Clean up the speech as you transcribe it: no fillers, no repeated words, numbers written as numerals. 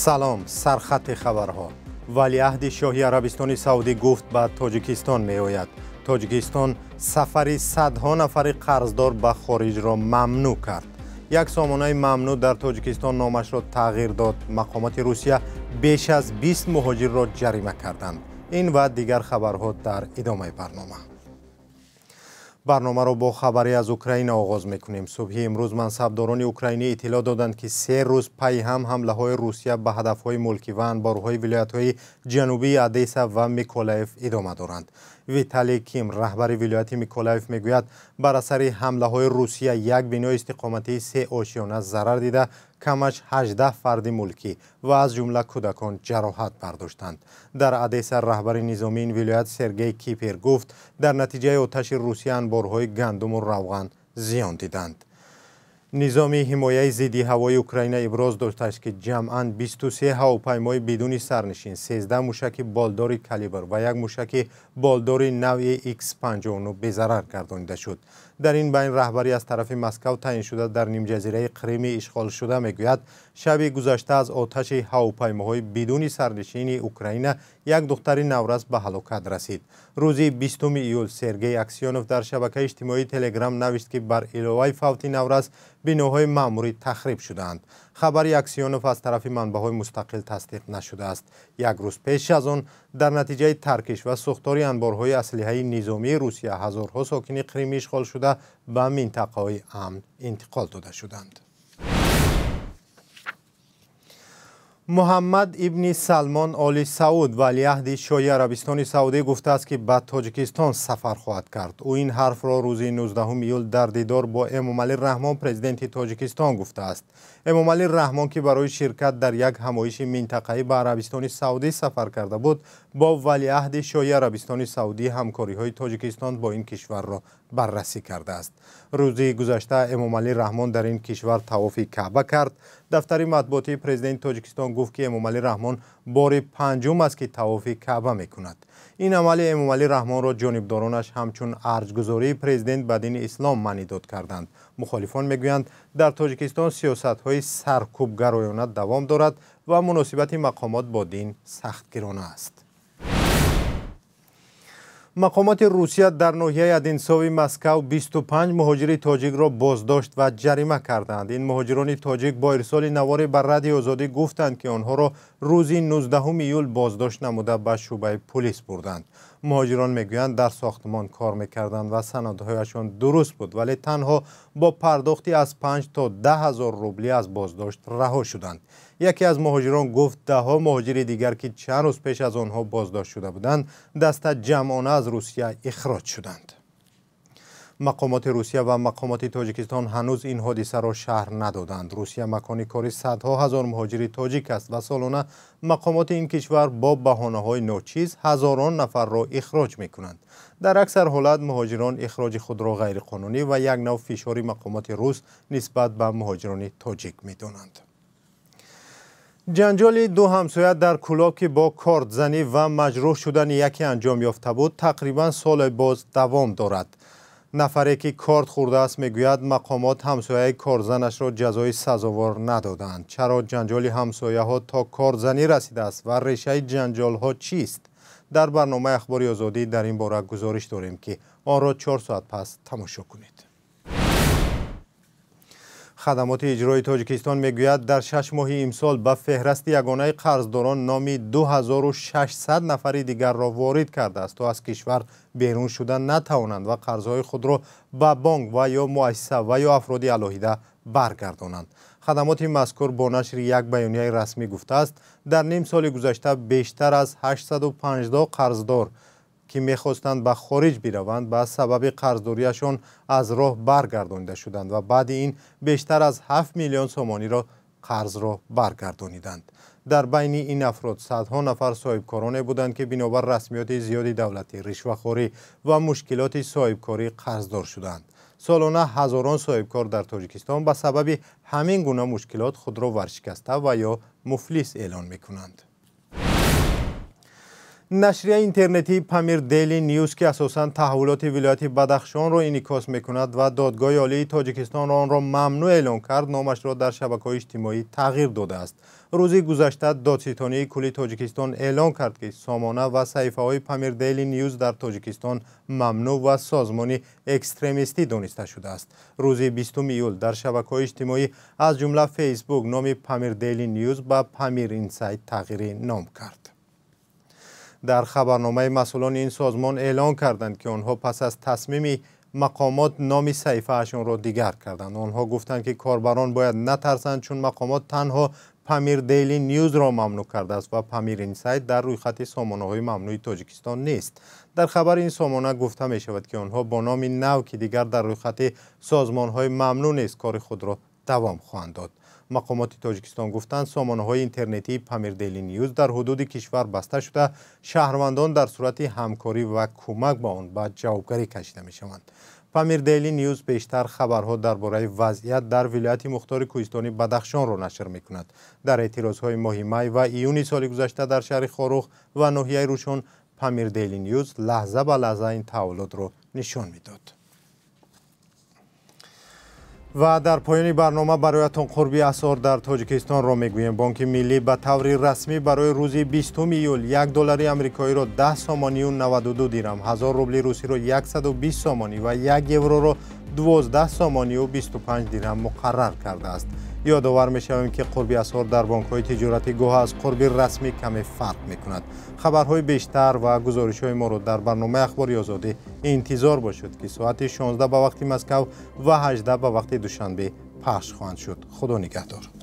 Салом, сархати хабарҳо. Валиаҳди шоҳи Арабистони Саудӣ гуфт ба Тоҷикистон меояд. Тоҷикистон сафари садҳо нафари қарздор ба хориҷро мамнӯъ кард. Як сомонаи мамнӯъ дар Тоҷикистон номашро тағйир дод. Мақомоти Русия беш аз 20 муҳоҷирро ҷарима карданд. Ин ва дигар хабарҳо дар идомаи барнома. Барномаро бо хабаре аз Украина оғоз мекунем. Субҳи имрӯз мансабдорони украинӣ иттилоъ доданд, ки 3 рӯз пайҳам ҳамлаҳои Русия ба ҳадафҳои мулкӣ ва анборҳои вилоятҳои ҷанубии Одесса ва Миколаев идома доранд. Виталий Ким, раҳбари вилояти Миколаев, мегӯяд, бар асари ҳамлаҳои Русия як бинои истиқоматии 3 ошиёна зарар дида, камаш 18 фарди мулкӣ ва аз ҷумла кӯдакон ҷароҳат бардоштанд. Дар Одесса раҳбари низомии ин вилоят Сергей Кипер гуфт, дар натиҷаи оташи Русия анборҳои гандуму равған зиён диданд. Низоми ҳимояи зидди ҳавои Украина иброз доштааст, ки ҷамъан 23 ҳавопаймои бидуни сарнишин, 13 мушаки болдори калибр ва як мушаки болдори навъи X-59 безарар гардонида шуд. Дар ин байн раҳбарӣ аз тарафи Москав таъин шуда дар нимҷазираи Қрими ишғолшуда мегӯяд, шаби гузашта аз оташи ҳавопаймоҳои бидуни сарнишини Украина як духтари наврас ба ҳалокат расид. Рӯзи 20 июл Сергей Аксёнов дар шабакаи иҷтимоии Телеграм навишт, ки бар иловаи фавти наврас биноҳои маъмурӣ тахриб шудаанд. Хабари Аксёнов аз тарафи манбаъҳои мустақил тасдиқ нашудааст. Як рӯз пеш аз он дар натиҷаи таркиш ва сӯхтори анборҳои аслиҳаи низомии Русия ҳазорҳо сокини Қрими ишғолшуда ба минтақаҳои амн интиқол дода шуданд. Муҳаммад ибни Салмон Оли Сауд, валиаҳди шоҳи Арабистони Саудӣ, гуфтааст, ки ба Тоҷикистон сафар хоҳад кард. Ӯ ин ҳарфро рӯзи 19 июл дар дидор бо Эмомалӣ Раҳмон, президенти Тоҷикистон, гуфтааст. Эмомалӣ Раҳмон, ки барои ширкат дар як ҳамоиши минтақавӣ ба Арабистони Саудӣ сафар карда буд, бо валиаҳди шоҳи Арабистони Саудӣ ҳамкориҳои Тоҷикистон бо ин кишварро баррасӣ кардааст. Рӯзи гузашта Эмомалӣ Раҳмон дар ин кишвар тавофи Каъба кард. Дафтари матбуотии президенти Тоҷикистон гуфт, ки Эмомалӣ Раҳмон бори панҷум аст, ки тавофи Каъба мекунад. Ин амали Эмомалӣ Раҳмонро ҷонибдоронаш ҳамчун арҷгузории президент ба дини ислом маънидод карданд. Мухолифон мегӯянд, дар Тоҷикистон сиёсатҳои саркӯбгароёна давом дорад ва муносибати мақомот бо дин сахтгирона аст. Мақомоти Русия дар ноҳияи Одинсови Москав 25 муҳоҷири тоҷикро боздошт ва ҷарима карданд. Ин муҳоҷирони тоҷик бо ирсоли наворе ба Радиои Озодӣ гуфтанд, ки онҳоро рӯзи 19 июл боздошт намуда ба шӯъбаи пулис бурданд. Муҳоҷирон мегӯянд, дар сохтмон кор мекарданд ва санадҳояшон дуруст буд, вале танҳо бо пардохти аз 5 то 10 ҳазор рублӣ аз боздошт раҳо шуданд. Яке аз муҳоҷирон гуфт, даҳҳо муҳоҷири дигар, ки чанд рӯз пеш аз онҳо боздошт шуда буданд, даста ҷамъона аз Русия ихроҷ шуданд. Мақомоти Русия ва мақомоти Тоҷикистон ҳанӯз ин ҳодисаро шарҳ надоданд. Русия макони кори садҳо ҳазор муҳоҷири тоҷик аст ва солона мақомоти ин кишвар бо баҳонаҳои ночиз ҳазорон нафарро ихроҷ мекунанд. Дар аксар ҳолат муҳоҷирон ихроҷи худро ғайриқонунӣ ва як нав фишори мақомоти рус нисбат ба муҳоҷирони тоҷик медонанд. Ҷанҷоли ду ҳамсоя дар Кӯлоб, ки бо кордзанӣ ва маҷрӯҳ шудани яке анҷом ёфта буд, тақрибан соле боз давом дорад. Нафаре, ки корд хӯрдааст, мегӯяд, мақомот ҳамсояи кордзанашро ҷазои сазовор надоданд. Чаро ҷанҷоли ҳамсояҳо то кордзанӣ расидааст ва решаи ҷанҷолҳо чист? Дар барномаи Ахбори Озодӣ дар ин бора гузориш дорем, ки онро 4 соат пас тамошо кунед. Хадамоти иҷрои Тоҷикистон мегӯяд, дар 6 моҳи имсол ба феҳрасти ягонаи қарздорон номи 2600 нафари дигарро ворид кардааст, то аз кишвар берун шуда натавонанд ва қарзҳои худро ба бонк ва ё муассиса ва ё афроди алоҳида баргардонанд. Хадамоти мазкур бо нашри як баёнияи расмӣ гуфтааст, дар ним соли гузашта бештар аз 850 қарздор, ки мехостанд ба хориҷ бираванд, ба сабаби қарздориашон аз роҳ баргардонида шуданд ва баъди ин бештар аз 7 миллион сомониро қарзро баргардониданд. Дар байни ин афрод садҳо нафар соҳибкороне буданд, ки бинобар расмиёти зиёди давлатӣ, ришвахорӣ ва мушкилоти соҳибкорӣ қарздор шуданд. Солона ҳазорон соҳибкор дар Тоҷикистон ба сабаби ҳамин гуна мушкилот худро варшикаста ва ё муфлис эълон мекунанд. Нашрияи интернетии Памир Дейли Ньюз, ки асосан таҳаввулоти вилояти Бадахшонро инъикос мекунад ва Додгоҳи Олии Тоҷикистон онро мамнӯъ эълон кард, номашро дар шабакаҳои иҷтимоӣ тағйир додааст. Рӯзи гузашта Додситонии кулли Тоҷикистон эълон кард, ки сомона ва саҳифаҳои Памир Дейли Ньюз дар Тоҷикистон мамнӯъ ва созмони экстремистӣ дониста шудааст. Рӯзи 20 июл дар шабакаҳои иҷтимоӣ, аз ҷумла Фейсбук, номи Памир Дейли Ньюз ба Памир Инсайт тағйири ном кард. Дар хабарномаи масъулони ин созмон эълон карданд, ки онҳо пас аз тасмими мақомот номи саҳифаашонро дигар карданд. Онҳо гуфтанд, ки корбарон бояд натарсанд, чун мақомот танҳо Памир Дейли Ньюзро мамнӯъ кардааст ва Памир Инсайт дар рӯйхати сомонаҳои мамнӯи Тоҷикистон нест. Дар хабари ин сомона гуфта мешавад, ки онҳо бо номи нав, ки дигар дар рӯйхати созмонҳои мамнӯъ нест, кори худро давом хоҳанд дод. Мақомоти Тоҷикистон гуфтанд, сомонаҳои интернетии Памир Дейли Ньюз дар ҳудуди кишвар баста шуда, шаҳрвандон дар сурати ҳамкорӣ ва кӯмак ба он ба ҷавобгарӣ кашида мешаванд. Памир Дейли Ньюз бештар хабарҳо дар бораи вазъият дар вилояти мухтори кӯҳистони Бадахшонро нашр мекунад. Дар эътирозҳои моҳи май ва июни соли гузашта дар шаҳри Хоруғ ва ноҳияи Рӯшон Памир Дейли Ньюз лаҳза ба лаҳза ин таҳаввулотро нишон медод. Ва дар поёни барнома бароятон қурби асъор дар Тоҷикистонро мегӯем. Бонки Миллӣ ба таври расмӣ барои рӯзи 20 июл 1 доллари амрикоиро 10 сомонию 92 дирам, 1000 рубли русиро 120 сомонӣ ва 1 евроро 12 сомонию 25 дирам муқаррар кардааст. Ёдовар мешавем, ки қурби асъор дар бонкҳои тиҷоратӣ гоҳ аз қурби расмӣ каме фарқ мекунад. Хабарҳои бештар ва гузоришҳои моро дар барномаи Ахбори Озодӣ интизор бошед, ки соати 16 ба вақти Москав ва 18 ба вақти Душанбе пахш хоҳанд шуд. Худо нигаҳдор.